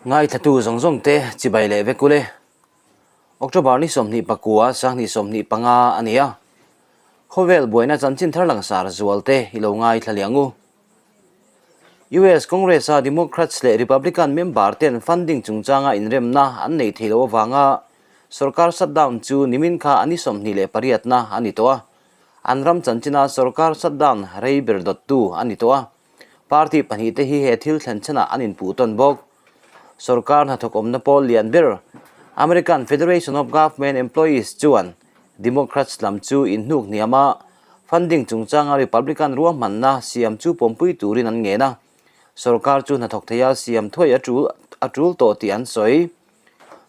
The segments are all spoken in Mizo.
Ngaithlatu zawng zawng te chibai leh vek ule. October ni 24 2025 a ni a. Khawvel buaina chanchin thar langsar zual te i lo ngaithla leh ang u. US Congress-a Democrats leh Republican member ten funding chungchanga inremna an nei thei loh avanga sorkar shutdown chu nimin kha a ni 28na a ni tawh a. An ram chanchina sorkar shutdown rei ber dawttu a ni tawh a. Party pahnihte hi he thil thlen chhanah an inpuh tawn bawk. Sorkar hnathawk awmna pawl lian ber American Federation of Government Employees chuan Democrats lam chu inhnuk hniam a, funding chungchanga Republican ruahmanna siam chu pawmpui turin an ngen a, sorkar chu hnathawk theia siam thuai a tul a tul tawh tih an sawi.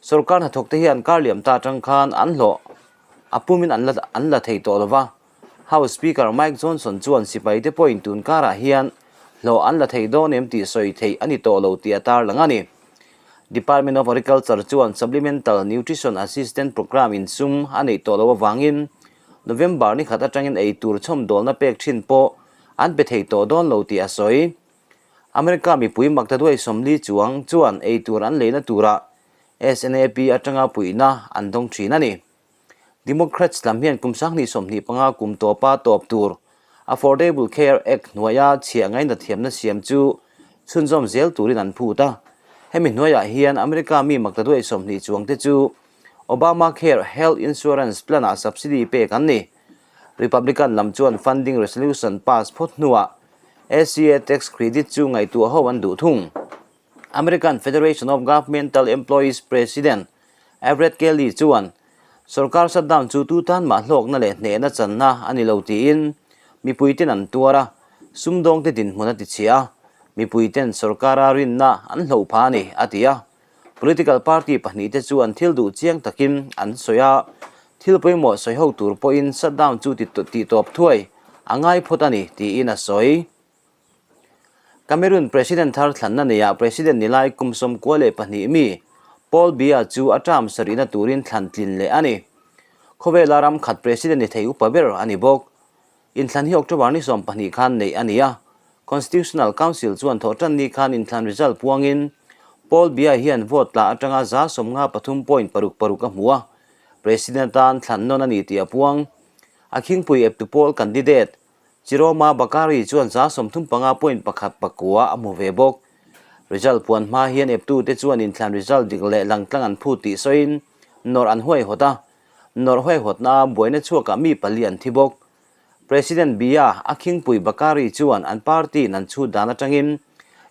Sorkar hnathawkte hian kar liam ta atang khan an hlawh a pumin an la an la thei tawh lo va, House Speaker Mike Johnson chuan sipaite pawhin tun karah hian hlawh an la thei dawn em tih sawi theih a ni tawh lo tih a tarlang a ni. Department of Agriculture chuan Supplemental Nutrition Assistance Program in sum a neih tawh loh avangin November ni khat atangin ei tur chhawmdawlna pek thin pawh an pe thei tawh dawn lo tih a sawi. America mipui maktaduai 40 chuang chuan ei tur an leina turah SNAP atanga puihna an dawng thin a ni. Democrats lam hian kum 2025 kum tawpa tawp tur Affordable Care Act hnuaia chhiah ngaina thiamna siam chu chhunzawm zel turin an phut a. Hemi hnuaiah hian America mi maktaduai 20 chuangte chu Obamacare health insurance plan-ah subsidy pek an ni. Republican lam chuan funding resolution pass phawt hnuah ACA tax credit chu ngaihtuah ho an duh thung. American Federation of Governmental Employees President Everett Kelly chuan sorkar shutdown chu tu tan mah hlawkna leh hnehna channa a ni lo tiin mipuiten an tuar a, sumdawngte dinhmun a ti chhia a, mipuiten sorkara rinna an hloh phah a ni, a ti a. Political party pahnihte chu an thil duh chiang takin an sawi a, thil pawimawh sawi ho tur pawhin shutdown chu tihtawp thuai a ngai phawt a ni, tiin a sawi. Cameroon President thar thlanna neiah President ni lai kum 92 mi Paul Biya chu a term sarihna turin thlan tlin leh a ni. Khawvela ram khat President ni thei upa ber a ni bawk. Inthlan hi October ni 12 khan neih a ni a. Constitutional Council chuan thawhtan ni khan inthlan result puangin Paul Biya hian vote tla atanga 53.66 a hmu a. President atan thlan nawn a ni tih a puang. A khingpui eptu pawl candidate Chiroma Bakary chuan 35.19 a hmu ve bawk. Result puan hma hian eptute chuan inthlan result dik leh langtlang an phut tih sawiin nawrh an huaihawt a. Nawrh huaihawtna buaina chhuakah mi pali an thi bawk. President Biya a khingpui Bakary chuan an party in an chhut dan atangin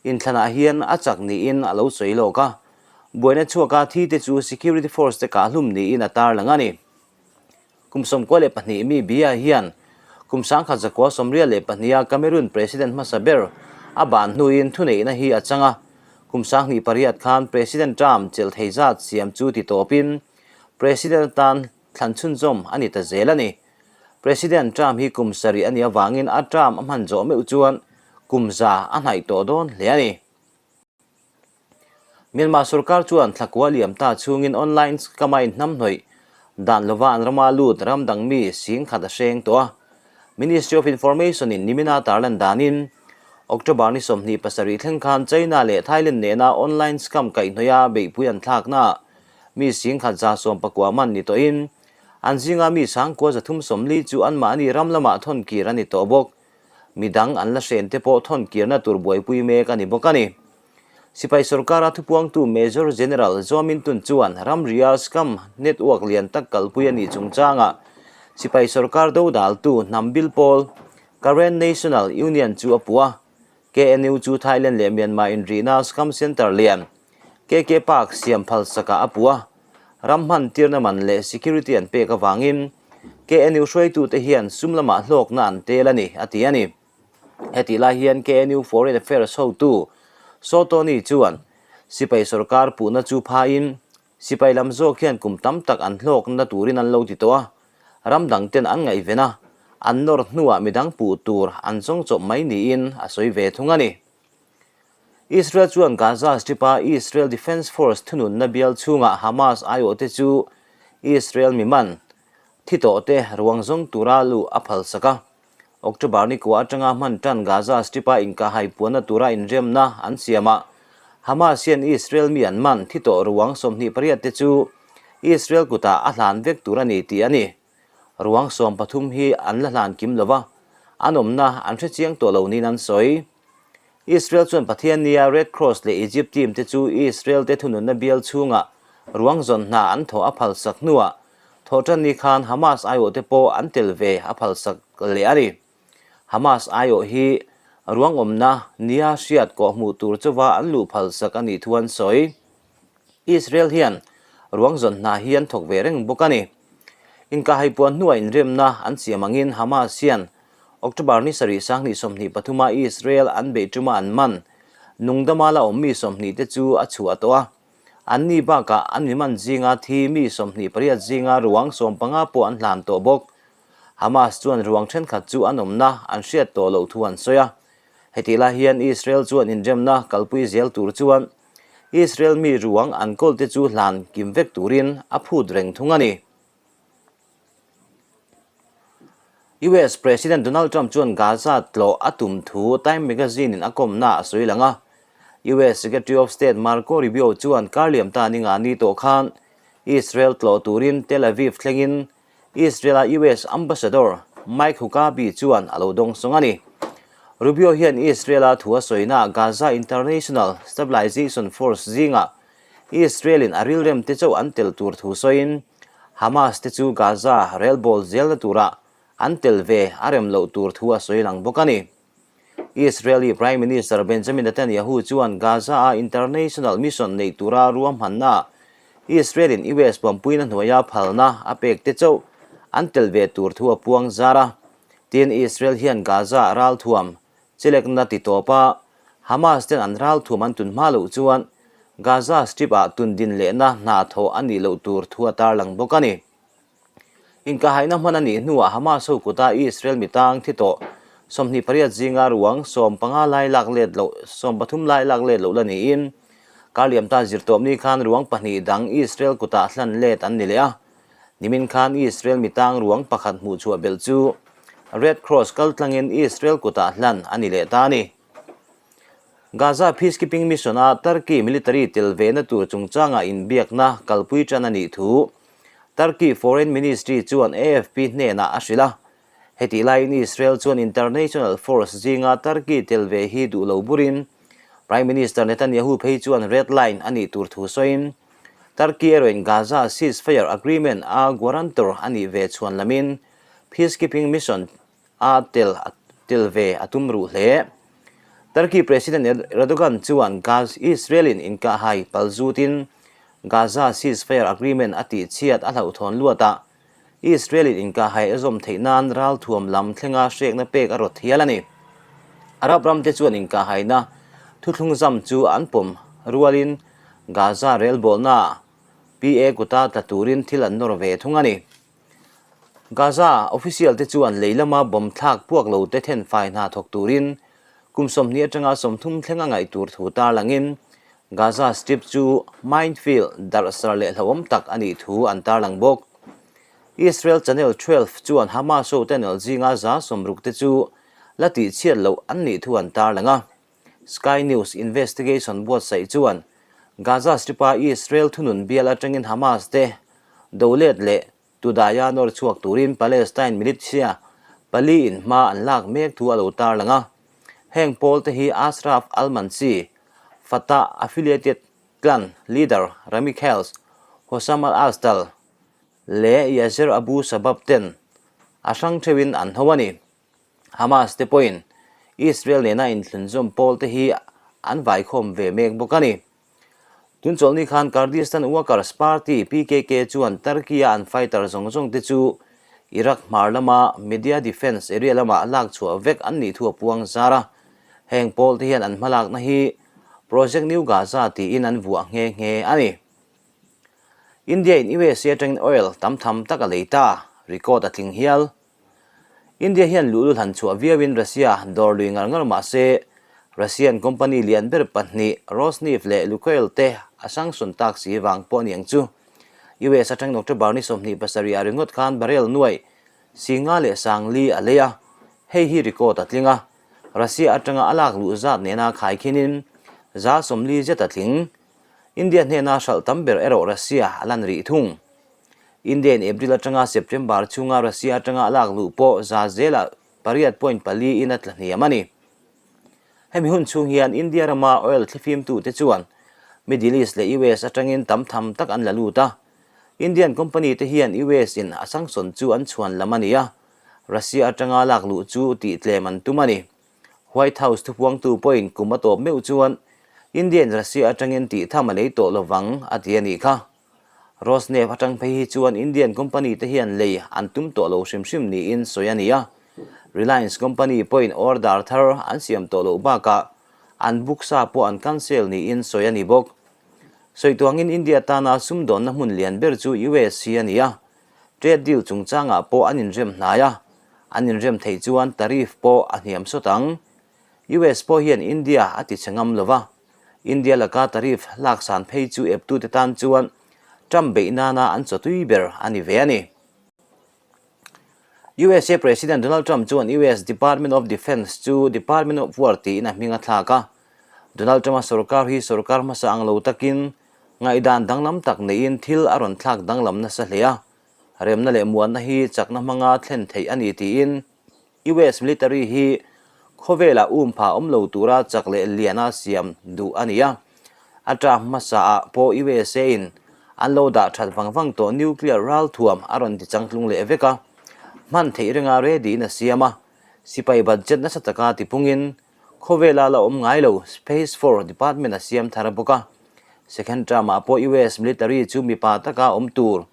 inthlanah hian a chak niin a lo sawi lawk a. Buaina chhuaka thite chu security force te kahhlum niin a tarlang a ni. Kum 92 mi Biya hian kum 1982-a Cameroon President hmasa ber a ban hnuin thuneihna hi a chang a. Kum 2008 khan President term chelh thei zat siam chu ti tawpin President atan thlan chhunzawm a ni ta zel a ni. President term hi kum 7 a nih avangin a term a hman zawh meuh chuan kum 100 a hnaih tawh dawn hle a ni. Myanmar sorkar chuan thlakua liam ta chhungin online scam-a inhnamhnawih dan lova an rama lut ram dang mi 10,000 a hreng tawh a. Ministry of Information-in nimina tarlan danin October ni 27 thleng khan China leh Thailand nena online scam kaihhnawih a beihpui an thlaknaah mi 1,119 man ni tawhin an zinga mi 9,340 chu anmahni ram lamah thawn kir a ni tawh bawk. Midang an la hren te pawh thawn kirna tur buaipui mek a ni bawk a ni. Sipai sorkara thupuangtu Major General Zaw Min Tun chuan ramria scam network lian tak kalpui a nih chungchangah sipai sorkar dodaltu hnam bil pawl Karen National Union chu a puh a. KNU chu Thailand leh Myanmar inrihna scam center lian KK Park siam phal sakah a puh a. Ram hman tirna man leh security an pek avangin KNU hruaitute hian sum lamah hlawkna an tel a ni, a ti a ni. Hetih lai hian KNU Foreign Affairs hotu Saw Tony chuan sipai sorkar puhna chu phain sipai lam zawk hian kum tam tak an hlawkna turin an lo ti tawh a, ram dang ten an ngaihven a, an nawr hnuah midang puh tur an zawng chawp mai niin a sawi ve thung a ni. Israel chuan Gaza Strip-a Israel Defense Force thununna bial chhungah Hamas aiawhte chu Israel mi man thi tawhte ruang zawng tura luh a phalsak a. October ni kua atanga hman tan Gaza Strip-a inkahhai puanna tura inremna an siam a, Hamas hian Israel mi an man thi tawh ruang 28 te chu Israel kutah a hlan vek tur a ni tih a ni. Ruang 13 hi an la hlan kim lova, an awmna an hre chiang tawh lo niin an sawi. Israel chuan Pathian nia Red Cross leh Egypt team te chu Israel te thununna bial chhungah ruang zawn hna an thawh a phalsak hnuah thawhtan ni khan Hamas aiawh te pawh an tel ve a phalsak leh a ni. Hamas aiawh hi ruang awmna nia hriat kawh hmuh tur chauva an luh phalsak a nih thu an sawi. Israel hian ruang zawn hna hi an thawk ve reng bawk a ni. Inkahhaipuan hnuah inremna an siam angin Hamas hian October ni sarih 2023 a Israel an beih tuma an man nungdama la awm mi 20 te chu a chhuah tawh a. Anni bakah an mi man zinga thi mi 28 zinga ruang 15 pawh an hlan tawh bawk. Hamas chuan ruang thenkhat chu an awmna an hriat tawh loh thu an sawi a. Hetih lai hian Israel chuan inremna kalpui zel tur chuan Israel mi ruang an kawlte chu hlan kim vek turin a phut reng thung a ni. US President Donald Trump chuan Gaza tlawh a tum thu Time magazine in a kawmna a sawi lang a. US Secretary of State Marco Rubio chuan kar liam ta ninga ni tawh khan Israel tlawh turin Tel Aviv thlengin Israel-a US Ambassador Mike Huckabee chuan a lo dawngsawng a ni. Rubio hian Israel-a thu a sawina Gaza International Stabilization Force zingah Israel-in a rilrem te chauh an tel tur thu sawiin Hamas te chu Gaza relbawl zelna turah an tel ve a rem loh tur thu a sawi lang bawk a ni. Israeli Prime Minister Benjamin Netanyahu chuan Gaza-a international mission neih tura ruahmanna Israel-in US pawmpuina hnuaia phalna a pek te chauh an tel ve tur thu a puang zar a. Tin, Israel hian Gaza ralthuam chelekna ti tawp a, Hamas ten an ralthuam an tun hma loh chuan Gaza Strip-ah tun din lehna hna thawh a nih loh tur thu a tarlang bawk a ni. Inkahaihna hman a nih hnuah Hamas ho kuta Israel mi tang thi tawh 28 zinga ruang 15 lai lak let loh 13 lai lak let loh la niin kar liam ta zirtawpni khan ruang pahnih dang Israel kutah hlan let an ni leh a. Nimin khan Israel mi tang ruang pakhat hmuh chhuah belh chu Red Cross kal tlangin Israel kutah hlan a ni leh ta a ni. Gaza Peacekeeping Mission-a Turkey military tel vehna tur chungchanga inbiakna kalpui tan a nih thu Turkey Foreign Ministry chuan AFP hnenah a hrilh a. Hetih laiin Israel chuan international force zinga Turkey tel ve hi duh lo burin Prime Minister Netanyahu phei chuan red line a nih tur thu sawiin Turkey erawhin Gaza ceasefire agreement a guarantor a nih ve chhuan lamin peacekeeping mission a tel tel ve a tum ruh hle. Turkey President Erdogan chuan Gaz Israel-in inkahhai palzutin Gaza ceasefire agreement a tihchhiat a hlauhthawn luat a, Israel-in inkahhai a zawm theih nan ralthuam lam thlenga hrekna pek a rawt hial a ni. Arab ramte chuan inkahhaina thuthlung zam chu an pawm rualin Gaza relbawlnaah PA kuta tla turin thil an nawr ve thung a ni. Gaza official te chuan lei lama bomb thlak puak lo te thenfai hna thawk turin kum 20 atanga 30 thleng a ngaih tur thu tarlangin Gaza Strip chu minefield darhsar leh hlauhawm tak a nih thu an tarlang bawk. Israel Channel 12 chuan Hamas ho tunnel zinga 60 te chu la tihchhiat loh an nih thu an tarlang a. Sky News investigation buatsaih chuan Gaza Strip-a Israel thunun bial atangin Hamas te do let leh Tudaya nawr chhuak turin Palestine militia pali in hma an lak mek thu a lo tarlang a. Heng pawl te hi Ashraf al-Mansi, Fatah affiliated clan leader Rami Khels, Hossam al-Astal leh Yasser Abu Shabab ten a hrang theuhin an ho a ni. Hamas te pawhin Israel nena inthlunzawm pawl te hi an vaikhawm ve mek bawk a ni. Tun chawlhni khan Kurdistan Workers Party, PKK, chuan Turkey-a an fighter zawng zawng te chu Iraq hmar lama Media Defence area lamah lak chhuah vek an nih thu a puang zar a. Heng pawl te hian an hmalakna hi Project New Gaza tiin an vuah nghe nghe a ni. India in USA atangin oil tam tham tak a lei ta, record a tling hial. India hian luhlul han chhuah viauin Russia dawr lui ngar ngar mah se, Russian company lian ber pahnih Rosneft leh Lukoil te a sanction tak si vang pawh aniang chu. US atangin October ni 27 ah ringawt khan barrel nuai 54,000 a lei a, hei hi record a tling a. Russia atanga a lak luh zat nena khai khinin 40 zet a tling. India hnena hralh tam ber erawh Russia a lan rih thung. India in April atanga September chhunga Russia atanga a lak luh pawh zelah 8.4 in a tla hniam a ni. Hemi hun chhung hian India rama oil thlifimtute chuan Middle East leh US atangin tam tham tak an la lut a. Indian company te hian US in a sanction chu an chhuan lam a ni a, Russia atanga lak luh chu tih tlem an tum a ni. White House thupuangtu pawhin kum a tawp meuh chuan India in Russia atangin tih tham a lei tawh lovang a ti a nih kha. Rosneft atang phei hi chuan Indian company te hian lei an tum tawh lo hrim hrim niin sawi a ni a. Reliance company pawhin order thar an siam tawh loh bakah an book sa pawh an cancel niin sawi a ni bawk. Sawi tuangin India tana sumdawnna hmun lian ber chu US hi a ni a. Trade deal chungchangah pawh an inrem hnai a, an inrem theih chuan tariff pawh a hniam sawt ang. US pawh hian India a ti chhe ngam lo va, India laka tariff laksan phei chu eptute tan chuan Trump beih nana an chawtui ber a ni ve a ni. USA President Donald Trump chuan US Department of Defense chu Department of War tiin a hming a thlak a. Donald Trump-a sorkar hi sorkar hmasa ang lo takin ngaihdan danglam tak neiin thil a rawn thlak danglam nasa hle a. Remna leh muanna hi chakna hmanga thlen theih a ni tiin US military hi khawvelah umpha awm lo tura chak leh liana siam duh a ni a. A term hmasaah pawh USA in an lo dah that vang vang tawh nuclear ralthuam a rawn ti changtlung leh vek a. Hman theih ringa ready in a siam a. Sipai budget nasa taka tipungin khawvela la awm ngai lo Space Force Department a siam thar bawk a. Second term-ah pawh US military chu mipa taka awm tur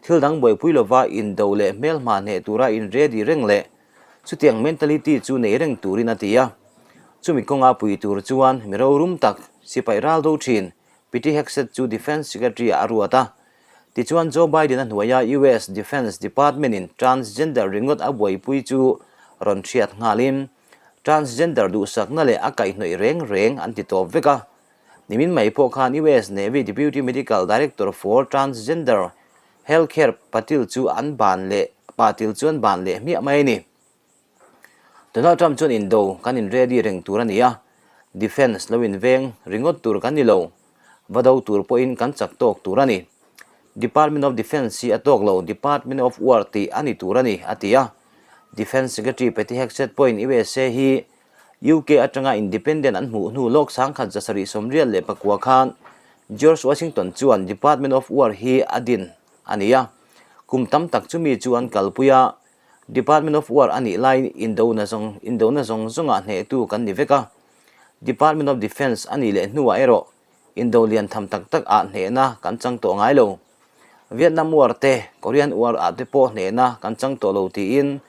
Thil dang buaipui lova indo leh hmelhma hneh tura in ready reng leh chutiang mentality chu nei reng turin a ti a. Chumi kawnga pui tur chuan mi rorum tak sipai ral do thin Pete Hegseth chu Defence Secretary ah a ruat a. Tichuan Joe Biden a hnuaia US Defence Department in transgender ringawt a buaipui chu rawn hriat nghalin transgender duhsakna leh a kaihhnawih reng reng an ti tawp vek a. Nimin mai pawh khan US Navy Deputy Medical Director for Transgender Healthcare Patil chu an ban leh Patil chu an ban leh hmiah mai a ni. Donald Trump chuan indo kan in ready reng tur a ni a, defence lo inveng ringawt tur kan ni lo, va do tur pawhin kan chak tawk tur a ni. Department of Defence hi a tawk lo, Department of War tih a ni tur a ni, a ti a. Defence Secretary Pete Hegseth pawhin USA hi UK atanga independent an hmuh hnu lawk 1779 khan George Washington chuan Department of War hi a din a ni a. Kum tam tak chumi chu an kalpui a, Department of War a nih laiin indona zawng indona zawng zawngah hnehtu kan ni vek a. Department of Defence a nih leh hnuah erawh indo lian tham tak tak ah hnehna kan chang tawh ngai lo. Vietnam War te, Korean War ah te pawh hnehna kan chang tawh lo tiin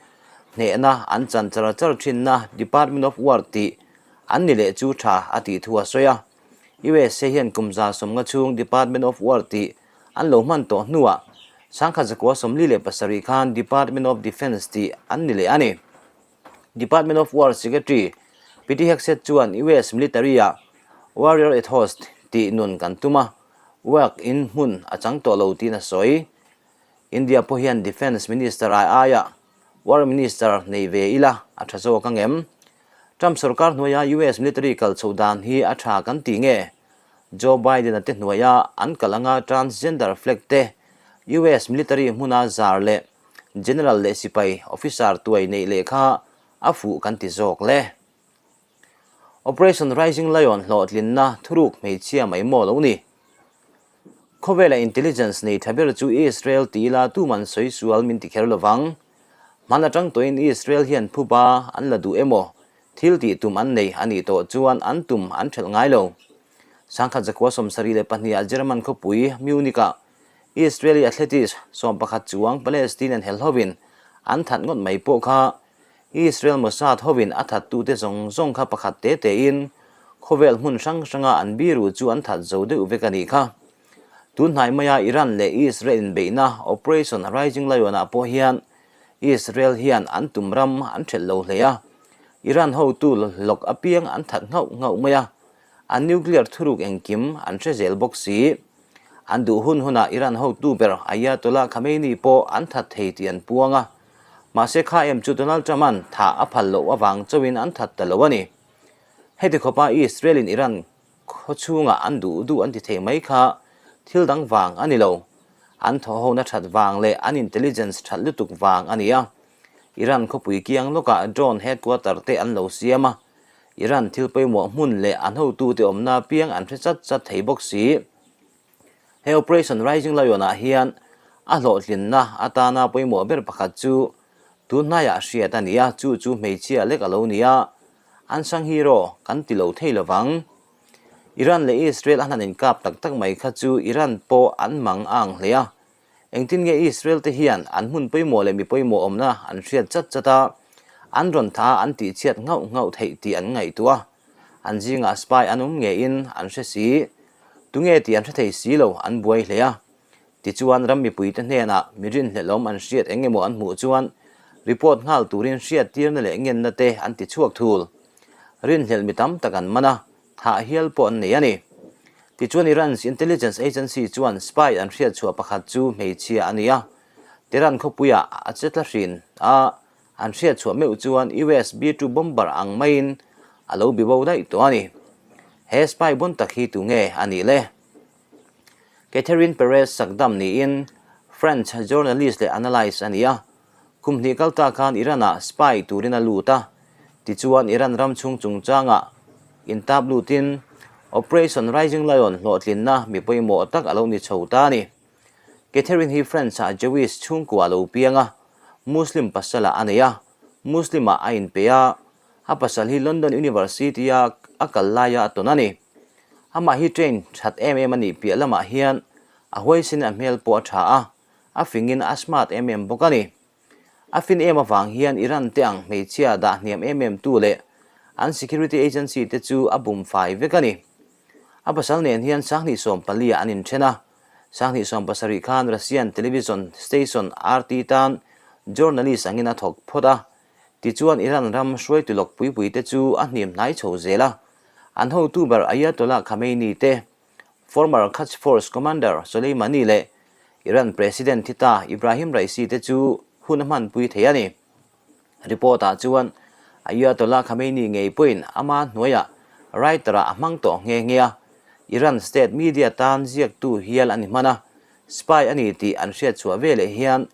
hnehna an chan char char thinna Department of War tih an ni leh chu tha a tih thu a sawi a. USA hian kum 150 chhung Department of War tih an lo hman tawh hnuah 1947 khan Department of Defence tih an ni leh a ni. Department of War Secretary Pete Hegseth chuan US military-ah Warrior Ethos tih nun kan tum a, work in hmun a chang tawh lo tiin a sawi. India pawh hian Defence Minister ai aiah War Minister nei ve ila a tha zawk ang em? Trump sorkar hnuaia US military kal chhoh dan hi a tha kan ti nge? Joe Biden-a te hnuaia an kal anga transgender flag te US military hmuna zar leh General leh sipai officer tuai neih leh kha a fuh kan ti zawk le. Operation Rising Lion hlawhtlinna thuruk hmeichhia mai maw lo ni. Khawvela intelligence nei tha ber chu Israel ti ila tuman sawi sual min ti kher lovang. Hman atang tawhin Israel hian phuba an la duh emaw thil tih tum an nei a nih tawh chuan an tum an thelh ngai lo. 1972 ah German khawpui Munich ah Israeli athletics 11 chuang Palestinian hel hovin an that ngawt mai pawh kha Israel Mossad hovin a thattute zawng zawng kha pakhat te tein khawvel hmun hrang hranga an biru chu an that zo deuh vek a nih kha. Tun hnai maia Iran leh Israel inbeihna Operation Rising Lion-ah pawh hian Israel hian an tum ram an thelh lo hle a, Iran hotu lawk apiang an that nghauh nghauh mai a, an nuclear thuruk engkim an hre zel bawk si. An duh hun hunah Iran hotu ber Ayatollah Khamenei pawh an that thei tih an puang a. Mahse kha em chu Donald Trump-a'n thah a phal loh avang chauhin an that ta lo a ni. Heti khawpa Israel-in Iran khaw chhungah an duh duh an ti thei mai kha thil dang vang a ni lo. An thawhhona that vang leh an intelligence that lutuk vang a ni a. Iran khawpui kiang lawkah drone headquarter te an lo siam a, Iran thil pawimawh hmun leh an hotute awmna apiang an hre chat chat thei bawk si. He Operation Rising Lion ah hian a hlawhtlinna atana pawimawh ber pakhat chu tun hnaiah hriat a ni a, chu chu hmeichhia lek a lo ni a, an sang hero kan ti lo thei lovang. Iran leh Israel a hlan inkap tak tak mai kha chu Iran pawh an mang a ang hle a, Engtin nge Israel te hian an hmun pawimawh leh mi pawimawh awmna an hriat chat chat a, an rawn tha a an tihchhiat nghauh nghauh theih tih an ngaihtuah a, an zingah spy an awm ngeiin an hre si. Tunge tih an hre thei si lo, an buai hle a. Tichuan ram mipuite hnenah mi rinhlelhawm an hriat eng emaw an hmuh chuan report nghal turin hriattirna leh ngenna te an ti chhuak thul. Rinhlelh mi tam tak an man a, Thah hial pawh an nei a ni. Tichuan Iran's intelligence agency chuan spy an hriat chhuah pakhat chu hmeichhia a ni a, Tehran khawpuiah a che tla hrin a, an hriat chhuah meuh chuan US B-2 bomber ang maiin a lo bibo daih tawh a ni. He spy bon tak hi tunge a nih le? Catherine Perez Sakdam niin French journalist leh analyst a ni a, Kum hnih kal ta khan Iran-ah spy turin a lut a, tichuan Iran ram chhung chungchangah intap lutin Operation Rising Lion hlawhtlinna mi pawimawh tak a lo ni chho ta a ni. Catherine hi French-ah Jewish chhungkua a lo piang a, Muslim pasalah a nei a, Muslim-ah a inpe a, a pasal hi London University-a a kal laia a tawn a ni. Amah hi train that em em a nih piah lamah hian a huaisin a hmel pawh a tha a, A fingin a smart em em bawk a ni. A fin em avang hian Iran te ang hmeichhia dah hniam em em tu leh an security agency te chu a bum fai vek a ni. A pasal nen hian 2014 ah an inthen a, 2017 khan Russian television station RT tan journalist angin a thawk phawt a, tichuan Iran ram hruaitu lawk pui pui te chu a hnim hnai chho zel a, an hotu ber Ayatollah Khamenei te Former Quds Force Commander Soleimani leh Iran President thi ta Ibrahim Raisi te chu hun a hmanpui thei a ni. Report-ah chuan Ayatollah Khamenei ngei pawhin ama hnuaiah writer-ah a hmang tawh nghe nghe a, Iran state media tan ziaktu hial a ni hman a, spy a ni tih an hriat chhuah veleh hian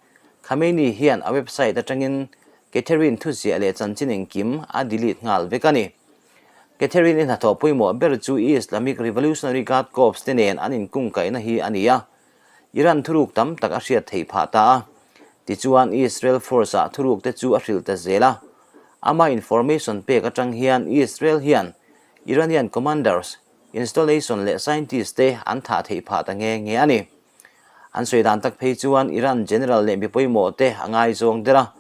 Khamenei hian a website atangin Catherine thuziah leh chanchin engkim a delete nghal vek a ni. Catherine-i hnathawh pawimawh ber chu Islamic Revolutionary Guard Corps te nen an inkungkaihna hi a ni a, Iran thuruk tam tak a hriat theih phah ta a. Tichuan, Israel Force-ah thuruk te chu a hrilh ta zel a. Ama information pek atang hian Israel hian Iranian commanders, installation leh scientist te an thah theih phah ta nghe nghe a ni. An sawi dan tak phei chuan Iran general leh mi pawimawh te a ngaizawng der a,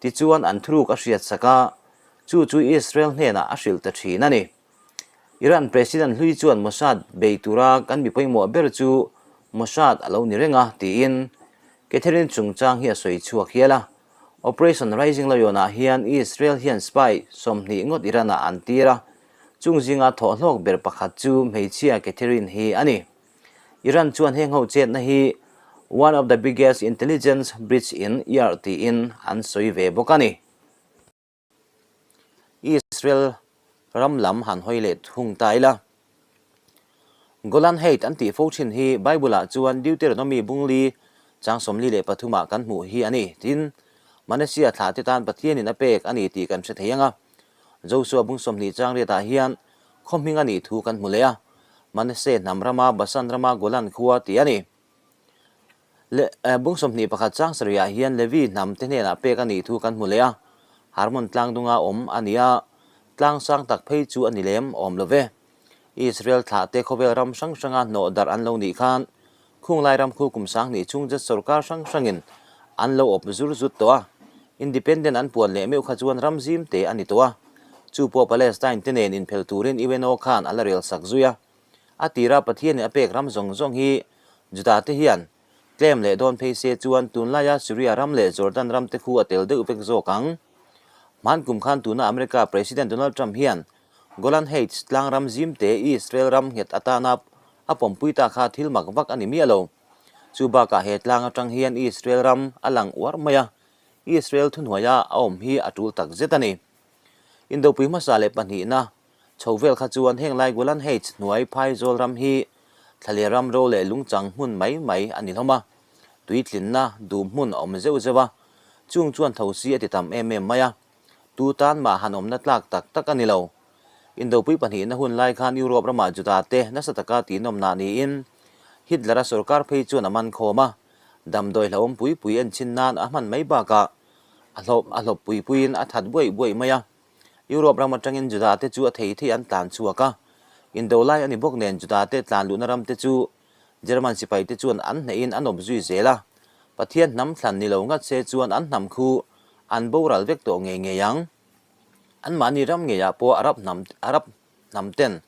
tichuan an thuruk a hriat sak a, Chu chu Israel hnenah a hrilh ta thin a ni. Iran President hlui chuan Mossad bei tura kan mi pawimawh ber chu Mossad a lo ni reng a, tiin Catherine chungchang hi a sawi chhuak hial a. Operation Rising Lion-ah hian Israel hian spy 20 ngawt Iran-ah an tir a, chung zinga thawhhlawk ber pakhat chu hmeichhia Catherine hi a ni. Iran chuan heng ho chetna hi one of the biggest intelligence breach in year tiin an sawi ve bawk a ni. Israel ram lam han hawi leh thung ta ila. Golan Height an tih fo thin hi Bible-ah chuan Deuteronomy bungli chang 43 ah kan hmuh hi a ni. Tin, Manasseh thlahte tan Pathianin a pek a ni tih kan hre thei ang a. Joshua bung 20 chang riatah hian khaw hming a nih thu kan hmu leh a, Manasseh hnam rama Basan rama Golan khua tih a ni. Le, bung 21 chang sarihah hian Levi hnam te hnenah pek a nih thu kan hmu leh a, Harmon tlang dunga awm a ni a, tlang sang tak phei chu a ni lem awm lo ve. Israel thlah te khawvel ram hrang hranga hnawh darh an lo nih khan khunglai ram khu kum 2000 chhung zet sorkar hrang hrangin an lo awp zur zut tawh a, independent an puan leh meuh kha chuan ram zim te a ni tawh a, chu pawh Palestine te nen inphel turin UNO khan a la rel sak zui a. A tira Pathianin a pek ram zawng zawng hi Juda te hian tlem leh dawn phei se chuan tunlaia Syria ram leh Jordan ram te khu a tel deuh vek zawk ang. Hman kum khan tuna America President Donald Trump hian Golan Heights tlang ram zim te Israel ram nghet atana a pawmpui ta kha thil mak vak a ni miah lo. Chu bakah he tlang atang hian Israel ram a lang uar mai a, Israel thuhnuaia a awm hi a tul tak zet a ni. Indopui hmasa leh pahnihna. Chho vel kha chuan heng lai Golan Heights hnuai phaizawl ram hi thlaler ram ro leh lungchang hmun mai mai a ni hlawm a, tuitlinna dum hmun a awm zeuh zeuh a, chung chuan thosi a ti tam em em mai a, tu tan mah han awmna tlak tak tak a ni lo. Indopui pahnihna hun lai khan Europe ramah Juda te nasa taka tihnawmnah niin Hitler-a sorkar phei chuan a man khawm a, damdawi hlauhawm pui pui enchin nan a hman mai bakah a hlawp a hlawp pui puiin a that buaih buaih mai a. Europe ram atangin Juda te chu a thei thei an tlan chhuak a, indo lai a ni bawk nen Juda te tlan luhna ram te chu German sipai te chuan an hnehin an awp zui zel a, Pathian hnam thlan ni lo ngat se chuan an hnam khu an boral vek tawh ngei ngei ang. Anmahni ram ngeiah pawh Arab hnam Arab hnam ten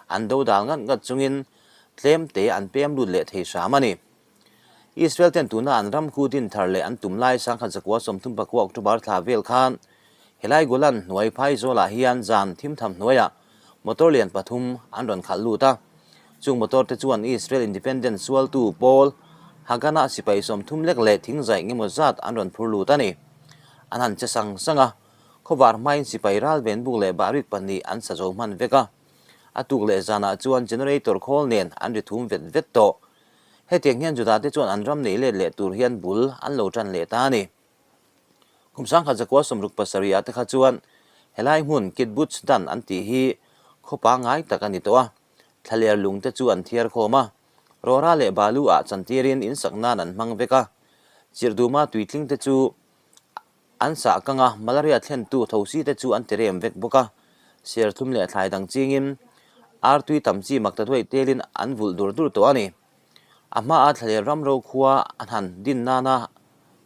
an do dal ngat ngat chungin tlem te an pem lut leh thei hram a ni. Israel ten tuna an ram khu din thar leh an tum lai sangkhat zakua 39 October thla vel khan helai Golan hnuai phai zawlah hian zan thimtham hnuaiah motor lian pathum an rawn khalh lut a. Chung motor te chuan Israel Independence sualtu pawl Haganah sipai 30 lek leh thingzaih ngemaw zat an rawn phur lut a ni. An han che sang sang a, khawvar hmain sipai ral venbuk leh bahrik pahnih an sa zo hman vek a. A tuk leh zanah chuan generator khawl nen an ri thum vet vet tawh. Hetiang hian Judah te chuan an ram nei let leh tur hian bul an lo tan leh ta a ni. Kum 1967 ah te kha chuan helai hmun Kibbutz Dan an tih hi khaw pangngai tak a ni tawh a, thlaler lung te chu an thiar khawm a, rawra leh balu ah chantirin in sak nan an hmang vek a, chirhduma tuitling te chu An sah kang a, malaria thlentu thosi te chu an ti rem vek bawk a, serthlum leh thlai dang chingin artui tam chi mak ta duaih telin an vulh dur dur tawh a ni. A hmaa thlaler ram ro khua a hnan din nana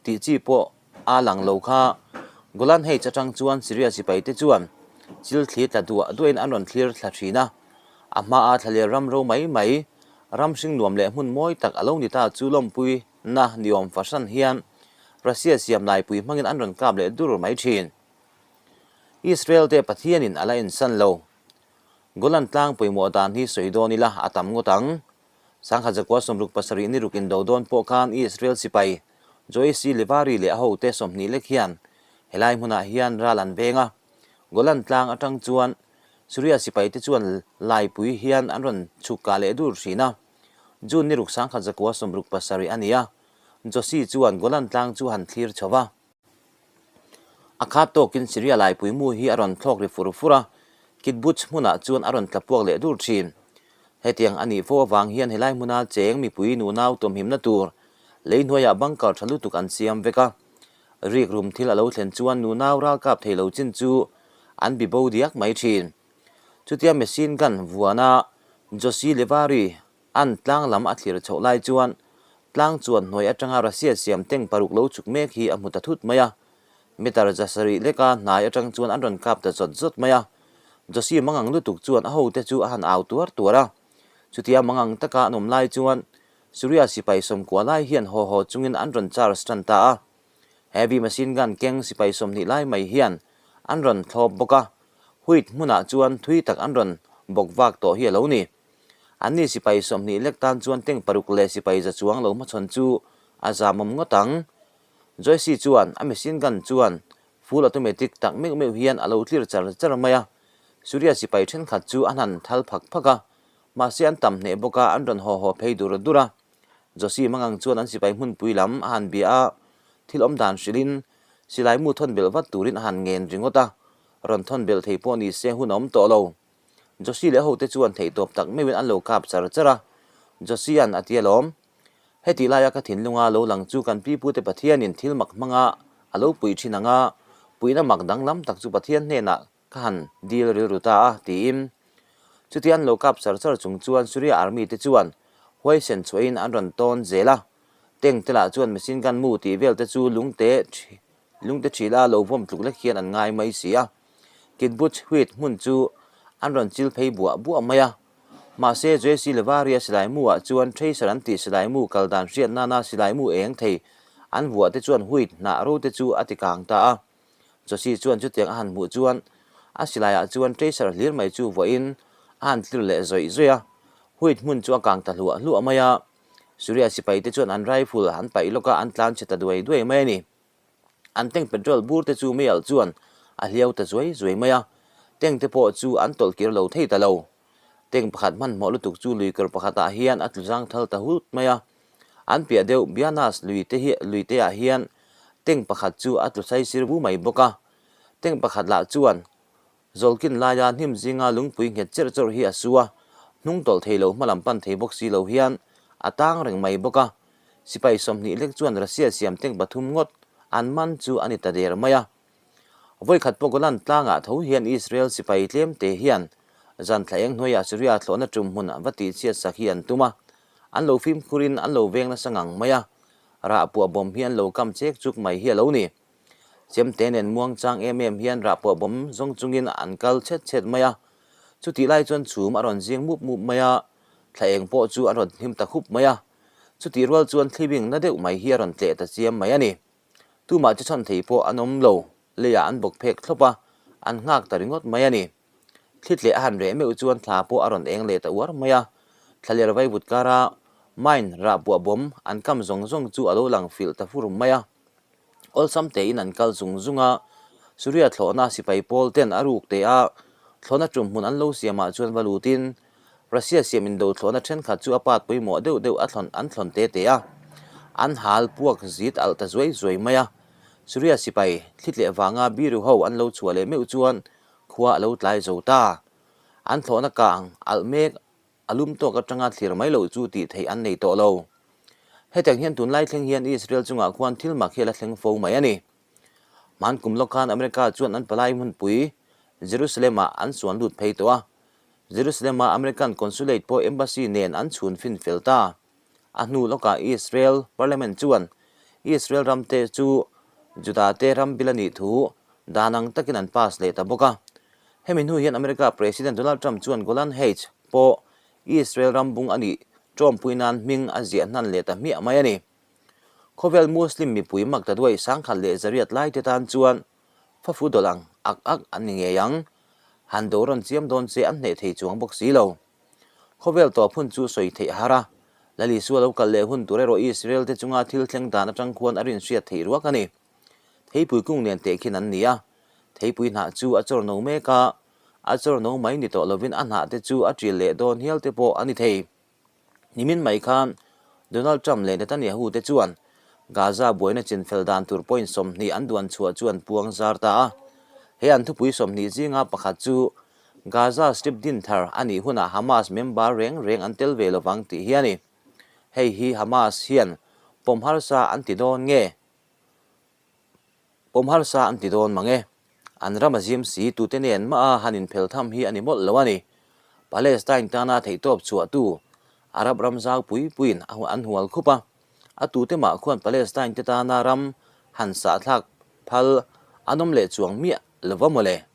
tih chi pawh a lang lo kha Golan Heights atang chuan Syria sipai te chuan chil thli tla duah duahin an rawn thlir thla thin a, a hmaa thlaler ram ro mai mai ram hring nuam leh hmun mawi tak a lo ni ta chu lawmpui na niawm fahran hian Russia siam laipui hmangin an rawn kap leh dur mai thin. Israel te Pathianin a la ensan lo. Golan tlang pawimawh dan hi sawi dawn ila a tam ngawt ang. 1967 ni ruk indo dawn pawh khan Israel sipai Joyce Levari leh a hote 20 lek hian helai hmunah hian ral an veng a. Golan tlang atang chuan Syria sipai te chuan laipui hian an rawn chhuk kah leh dur thin a. June ni ruk 1967 a ni a, Josi chuan Golan tlang chu han thlir chho va. A khat tawkin Syria laipui mu hi a rawn thlawk ri fur fur a, Kibbutz hmunah chuan a rawn tla puak leh dur thin. Hetiang a nih fo avang hian helai hmuna cheng mipui nunau tuamhimna tur lei hnuaiah bunker tha lutuk an siam vek a. Rik rum thil a lo thlen chuan nunau ralkap thei lo chin chu an bi bo diak mai thin. Chutia machine gun vuana Josi Levari an tlang lam a thlir chhoh lai chuan tlang chuan hnuai atanga Russia siam tank paruk lo chhuk mek hi a hmu ta thut mai a. Meter 700 leka hnai atang chuan an rawn kap ta zawt zawt mai a. Josi mangang lutuk chuan a hote chu a han au tuar tuar a. Chutia mangang taka an awm lai chuan Syria sipai 90 lai hian haw haw chungin an rawn charge tan ta a. Heavy machine gun keng sipai 20 lai mai hian an rawn thlawp bawk a. Huit hmunah chuan thui tak an rawn bawk vak tawh hi a lo ni. Anni sipai 20 lek tan chuan tank paruk leh sipai za chuang lo hmachhawn chu a zamawm ngawt ang. Joyce chuan a machine gun chuan full automatic tak meuh meuh hian a lo tlir char char mai a. Syria sipai thenkhat chu an han thal phak phak a, mahse an tam hneh bawk a, an rawn haw haw phei dur dur a. Josi mangang chuan an sipai hmunpui lam a han bia a, thil awm dan hrilhin silai mu thawn belh vat turin a han ngen ringawt a. Rawn thawn belh thei pawh ni se hun a awm tawh lo. Josi leh hote chuan theihtawp tak meuhin an lo kap char char a. Josia'n a ti alawm. Heti laia ka thinlunga lo lang chu kan pipute Pathianin thil mak hmanga a lo puih thin ang a, puihna mak danglam tak chu Pathian hnenah ka han dil rilru ta a, tiin. Chutia an lo kap char char chung chuan Syria army te chuan huaisen chhuahin an rawn tawn zel a. Tank te lah chuan machine gun mu tih vel te chu lungte Lungte ṭhila lo vawm tluk lek hian an ngai mai si a, Kibbutz Huit hmun chu an rawn chil phei buah buah mai a. Mahse, Joyce Levaria silai mu ah chuan Tracer an tih silai mu kal dan hriat nana silai mu eng thei an vuah te chuan Huit hnah ro te chu a ti kang ta a. Josie chuan chutiang a han hmuh chuan a silai ah chuan Tracer hlir mai chu vuahin a han tlir leh zawih zawih a. Huit hmun chu a kang ta hluah hluah mai a. Syria sipai te chuan an rifle an paih lawk a, an tlan chhe ta duai duai mai a ni. An tank petrol bur te chu meialh chuan a hliau ta zuai zuai mai a. Tank te pawh chu an tawlh kir lo thei ta lo. Tank pakhat hmanhmawh lutuk chu lui kawr pakhatah hian a tlu zang thal ta hut mai a. An piah deuh Bianas lui te hi lui te ah hian tank pakhat chu a tlu sai sir vu mai bawk a. Tank pakhat lah chuan Zawlkin laia hnim zinga lungpui nghet cherh chawrh hi a su a, hnung tawlh thei lo hmalam pan thei bawk si lo hian a tang reng mai bawk a. Sipai 20 lek chuan Russia siam tank pathum ngawt an man chu a ni ta der mai a. Vawikhat pawh Golan tlangah tho hian Israel sipai tlemte hian zan thla eng hnuaiah Syria thlawhna tum hmun va tihchhiat sak hi an tum a, an lo fimkhurin an lo veng nasa ngang mai a, rah puah bawm hi an lo kam chek chuk mai hi a lo ni. Chemte nen muangchang em em hian rah puah bawm zawng chungin an kal chhet chhet mai a, chutih lai chuan chhum a rawn zing mup mup mai a, thla eng pawh chu a rawn hnim ta khup mai a, chutih rual chuan thlibing na deuh mai hi a rawn tleh ta chiam mai a ni. Tumah chu chhan thei pawh an awm lo, leiah an bawk phek thlawp a, an nghak ta ringawt mai a ni. Thli tleh a han reh meuh chuan thla pawh a rawn eng leh ta uar mai a, thlaler vaivut kara mine rah buah bawm an kam zawng zawng chu a lo lang filh ta fur mai a. Awlsam tein an kal zung zung a, Suria thlawhna sipai pawl ten a ruk teh a, thlawhna tum hmun an lo siamah chuan va lutin Russia siam indo thlawhna thenkhat chu a part pawimawh deuh deuh a thlawn an thlawn te te a, an hal puak zit alh ta zuai zuai mai a. Suria sipai thli tleh vanga biru ho an lo chhuah leh meuh chuan khua a lo tlai zo ta. An thlawhna kang alh mek a lum tawk atanga thlir mai loh chu tih theih an nei tawh lo. Hetiang hian tunlai thleng hian Israel chungah khuan thil mak hi a la thleng fo mai a ni. Hman kum lawk khan America chuan an palai hmunpui Jerusalem-ah an suan lut phei tawh a. Jerusalem-a American Consulate pawh Embassy nen an chhun fin fel ta. A hnu lawkah Israel Parliament chuan Israel ramte chu Juda-te ram bil a nih thu dan ang takin an pass leh ta bawk a. Hemi hnu hian America President Donald Trump chuan Golan Heights pawh Israel ram bung a nih tawmpui nan hming a ziah hnan leh ta hmiah mai a ni. Khawvel Muslim mipui maktaduai 1100 laite tan chuan Fafu dawlh ang ak ak an ni ngei ang. Han do rawn chiam dawn che an hneh thei chuang bawk si lo. Khawvel tawp hun chu sawi theih a har a, Lal Isua lo kal leh hun tur erawh Israel te chunga thil thleng dan atang khuan a rinhriat theih ruak a ni. Theipui kung nen tehkhin an ni a, theipui hnah chu a chawr no mek a, a chawr no mai ni tawh lovin a hnah te chu a ṭil leh dawn hial te pawh a ni thei. Nimin mai khan Donald Trump leh Netanyahu te chuan Gaza buaina chinfel dan tur point 20 an duan chhuah chu an puang zar ta a. He an thupui 20 zinga pakhat chu Gaza Strip din thar a nih hunah Hamas member reng reng an tel ve lovang tih hi a ni. Hei hi Hamas hian pawm harsa an ti dawn nge? Pawm harsa an ti dawn mang e. An ram a zim si tute nen mah a han inphel tham hi a ni mawlh lo a ni. Palestine tana theihtawp chhuahtu Arab ram zau pui puiin an hual khup a. A tute mah khuan Palestine te tana ram han sahthlak phal an awm leh chuang miah lo va mawle.